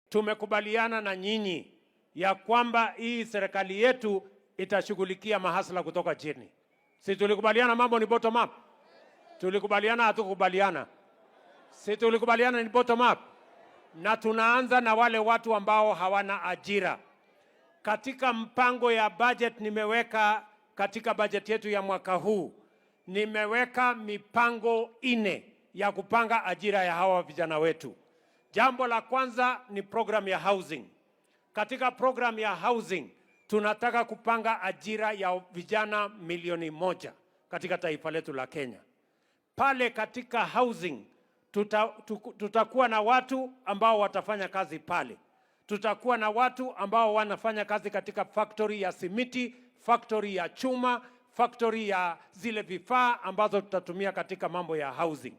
Tumekubaliana na nyinyi ya kwamba hii serikali yetu itashughulikia mahasla kutoka chini. Si tulikubaliana mambo ni bottom up? Tulikubaliana, hatukubaliana? Si tulikubaliana ni bottom up? Na tunaanza na wale watu ambao hawana ajira. Katika mpango ya budget nimeweka, katika budget yetu ya mwaka huu, nimeweka mipango 4 ya kupanga ajira ya hawa vijana wetu. Jambo la kwanza ni program ya housing. Katika program ya housing tunataka kupanga ajira ya vijana 1 milioni katika taifa letu la Kenya. Pale katika housing tutakuwa na watu ambao watafanya kazi pale. Tutakuwa na watu ambao wanafanya kazi katika factory ya simiti, factory ya chuma, factory ya zile vifaa ambazo tutatumia katika mambo ya housing.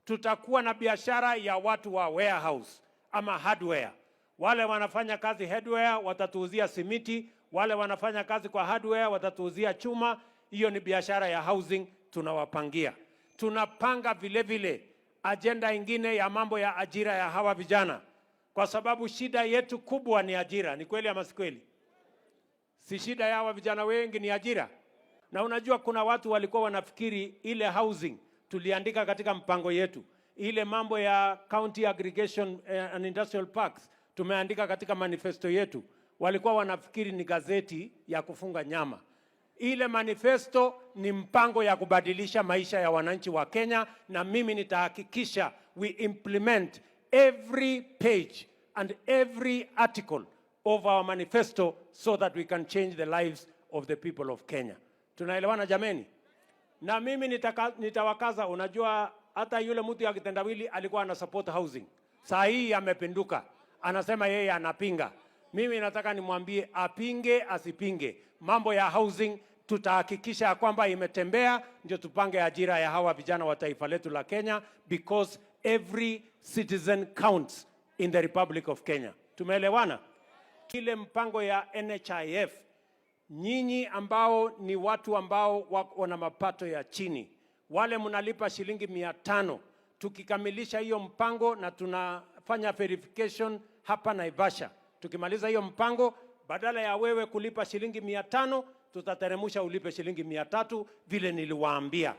Tutakuwa na biashara ya watu wa warehouse ama hardware. Wale wanafanya kazi hardware watatuuzia simiti, wale wanafanya kazi kwa hardware watatuuzia chuma. Hiyo ni biashara ya housing tunawapangia. Tunapanga vile vile ajenda ingine ya mambo ya ajira ya hawa vijana, kwa sababu shida yetu kubwa ni ajira. Ni kweli ama si kweli? Si shida ya hawa vijana wengi ni ajira? Na unajua kuna watu walikuwa wanafikiri ile housing tuliandika katika mpango yetu, ile mambo ya county aggregation and industrial parks tumeandika katika manifesto yetu, walikuwa wanafikiri ni gazeti ya kufunga nyama. Ile manifesto ni mpango ya kubadilisha maisha ya wananchi wa Kenya, na mimi nitahakikisha we implement every page and every article of our manifesto so that we can change the lives of the people of Kenya. Tunaelewana, jameni? Na mimi nitawakaza. Unajua hata yule mtu ya kitendawili alikuwa ana support housing, saa hii amepinduka, anasema yeye anapinga. Mimi nataka nimwambie apinge asipinge, mambo ya housing tutahakikisha ya kwamba imetembea, ndio tupange ajira ya hawa vijana wa taifa letu la Kenya, because every citizen counts in the Republic of Kenya. Tumeelewana? Ile mpango ya NHIF, nyinyi ambao ni watu ambao wana mapato ya chini, wale mnalipa shilingi 500, tukikamilisha hiyo mpango na tunafanya verification hapa Naivasha, tukimaliza hiyo mpango, badala ya wewe kulipa shilingi 500, tutateremusha ulipe shilingi 300 vile niliwaambia.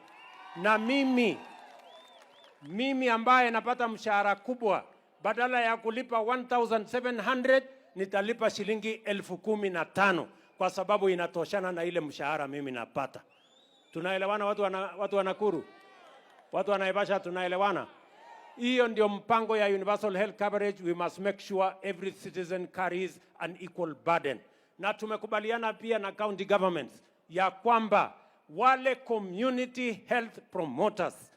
Na mimi ambaye napata mshahara kubwa, badala ya kulipa 1700 nitalipa shilingi 15,000 kwa sababu inatoshana na ile mshahara mimi napata. Tunaelewana, watu wa Nakuru, watu wa Naivasha, tunaelewana? Hiyo ndio mpango ya universal health coverage. We must make sure every citizen carries an equal burden. Na tumekubaliana pia na county governments ya kwamba wale community health promoters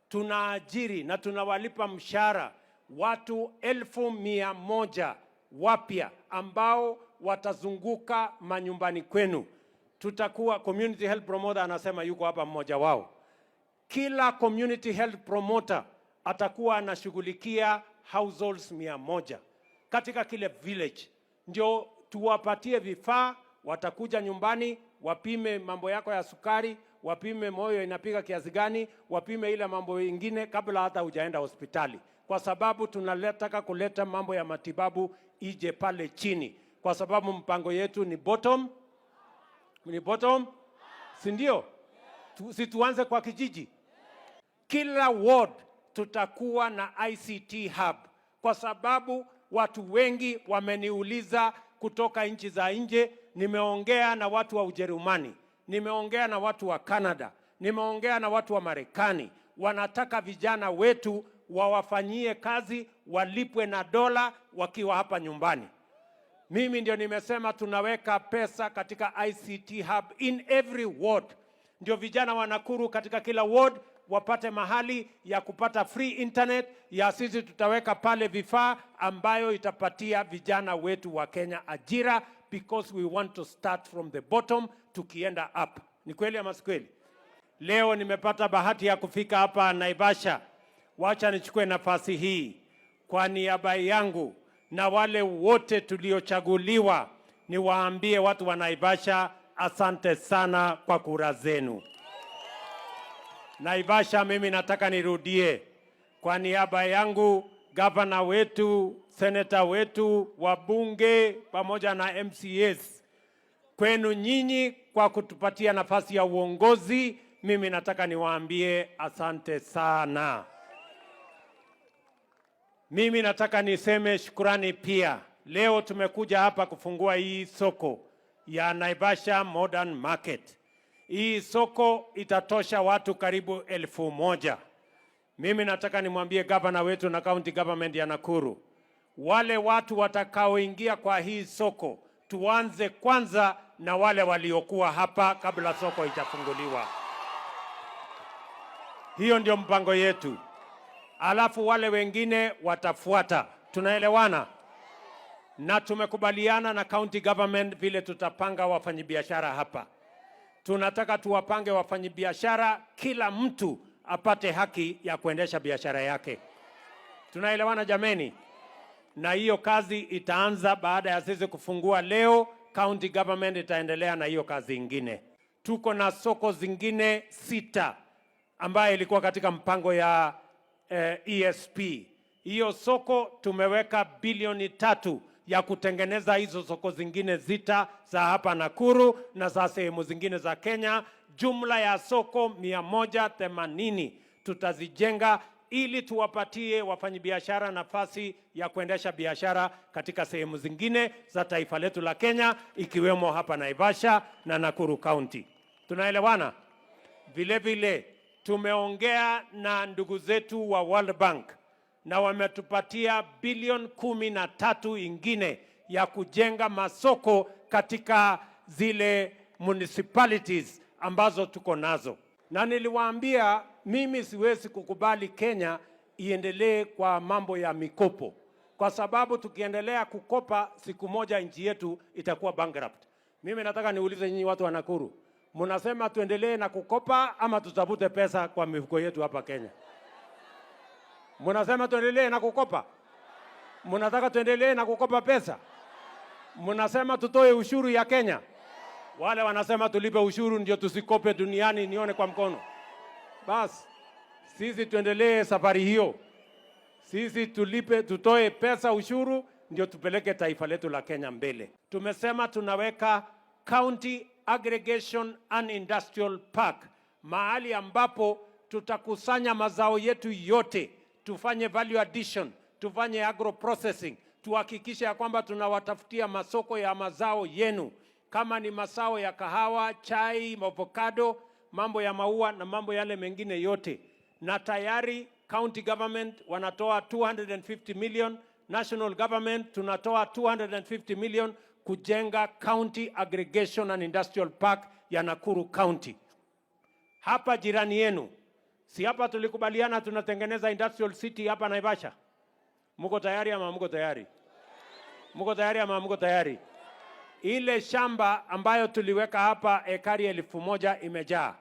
tunaajiri na tunawalipa mshahara watu 100,000 wapya ambao watazunguka manyumbani kwenu. Tutakuwa community health promoter, anasema yuko hapa mmoja wao. Kila community health promoter atakuwa anashughulikia households 100 katika kile village, ndio tuwapatie vifaa. Watakuja nyumbani wapime mambo yako ya sukari, wapime moyo inapiga kiasi gani, wapime ile mambo ingine kabla hata hujaenda hospitali, kwa sababu tunataka kuleta mambo ya matibabu ije pale chini, kwa sababu mpango yetu ni bottom, si ndio? Si tuanze kwa kijiji? Kila ward tutakuwa na ICT hub, kwa sababu watu wengi wameniuliza kutoka nchi za nje. Nimeongea na watu wa Ujerumani, nimeongea na watu wa Canada, nimeongea na watu wa Marekani, wanataka vijana wetu wawafanyie kazi, walipwe na dola wakiwa hapa nyumbani. Mimi ndio nimesema tunaweka pesa katika ICT hub in every ward, ndio vijana wa Nakuru katika kila ward wapate mahali ya kupata free internet. Ya sisi tutaweka pale vifaa ambayo itapatia vijana wetu wa Kenya ajira, because we want to start from the bottom tukienda up. Ni kweli ama si kweli? Leo nimepata bahati ya kufika hapa Naivasha. Wacha nichukue nafasi hii kwa niaba yangu na wale wote tuliochaguliwa, niwaambie watu wa Naivasha, asante sana kwa kura zenu. Naivasha, mimi nataka nirudie kwa niaba yangu, gavana wetu Seneta wetu, wabunge pamoja na MCAs, kwenu nyinyi kwa kutupatia nafasi ya uongozi, mimi nataka niwaambie asante sana. Mimi nataka niseme shukurani pia. Leo tumekuja hapa kufungua hii soko ya Naivasha Modern Market. Hii soko itatosha watu karibu 1,000. Mimi nataka nimwambie gavana wetu na county government ya Nakuru, wale watu watakaoingia kwa hii soko, tuanze kwanza na wale waliokuwa hapa kabla soko itafunguliwa. Hiyo ndio mpango yetu, alafu wale wengine watafuata. Tunaelewana? Na tumekubaliana na county government vile tutapanga wafanyabiashara hapa. Tunataka tuwapange wafanyabiashara, kila mtu apate haki ya kuendesha biashara yake. Tunaelewana jameni? Na hiyo kazi itaanza baada ya sisi kufungua leo. County government itaendelea na hiyo kazi ingine. Tuko na soko zingine sita ambayo ilikuwa katika mpango ya ESP. Hiyo soko tumeweka bilioni 3 ya kutengeneza hizo soko zingine sita za hapa Nakuru na za sehemu zingine za Kenya. Jumla ya soko 180 tutazijenga ili tuwapatie wafanyabiashara nafasi ya kuendesha biashara katika sehemu zingine za taifa letu la Kenya, ikiwemo hapa Naivasha na Nakuru County. Tunaelewana? Vile vile tumeongea na ndugu zetu wa World Bank na wametupatia bilioni 13 ingine ya kujenga masoko katika zile municipalities ambazo tuko nazo, na niliwaambia mimi siwezi kukubali Kenya iendelee kwa mambo ya mikopo, kwa sababu tukiendelea kukopa siku moja nchi yetu itakuwa bankrupt. Mimi nataka niulize nyinyi watu wa Nakuru, mnasema tuendelee na kukopa ama tutafute pesa kwa mifuko yetu hapa Kenya? Mnasema tuendelee na kukopa? Mnataka tuendelee na kukopa pesa? Mnasema tutoe ushuru ya Kenya? Wale wanasema tulipe ushuru ndio tusikope duniani, nione kwa mkono. Bas, sisi tuendelee safari hiyo. Sisi tulipe, tutoe pesa ushuru ndio tupeleke taifa letu la Kenya mbele. Tumesema tunaweka County Aggregation and Industrial Park, mahali ambapo tutakusanya mazao yetu yote, tufanye value addition, tufanye agro processing, tuhakikishe ya kwamba tunawatafutia masoko ya mazao yenu, kama ni mazao ya kahawa, chai, avocado, mambo ya maua na mambo yale mengine yote. Na tayari county government wanatoa 250 million, national government tunatoa 250 million kujenga County Aggregation and Industrial Park ya Nakuru County. Hapa jirani yenu, si hapa tulikubaliana tunatengeneza industrial city hapa Naivasha? Muko tayari ama muko tayari? Muko tayari ama muko tayari? Ile shamba ambayo tuliweka hapa ekari 1,000 imejaa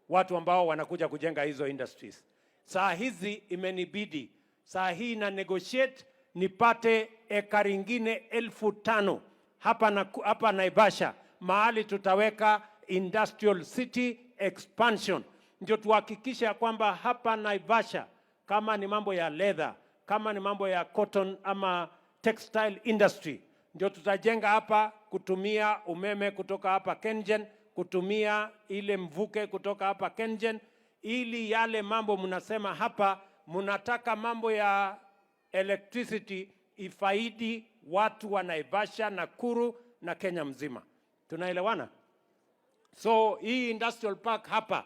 watu ambao wanakuja kujenga hizo industries. Saa hizi imenibidi saa hii na negotiate nipate ekari ingine 5,000 hapa Naivasha, mahali tutaweka industrial city expansion, ndio tuhakikishe ya kwamba hapa Naivasha, kama ni mambo ya leather, kama ni mambo ya cotton ama textile industry, ndio tutajenga hapa kutumia umeme kutoka hapa KenGen, kutumia ile mvuke kutoka hapa KenGen, ili yale mambo mnasema hapa, mnataka mambo ya electricity ifaidi watu wa Naivasha, Nakuru na Kenya mzima. Tunaelewana? So hii industrial park hapa,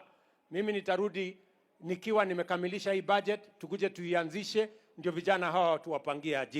mimi nitarudi nikiwa nimekamilisha hii budget, tukuje tuianzishe, ndio vijana hawa tuwapangie ajira.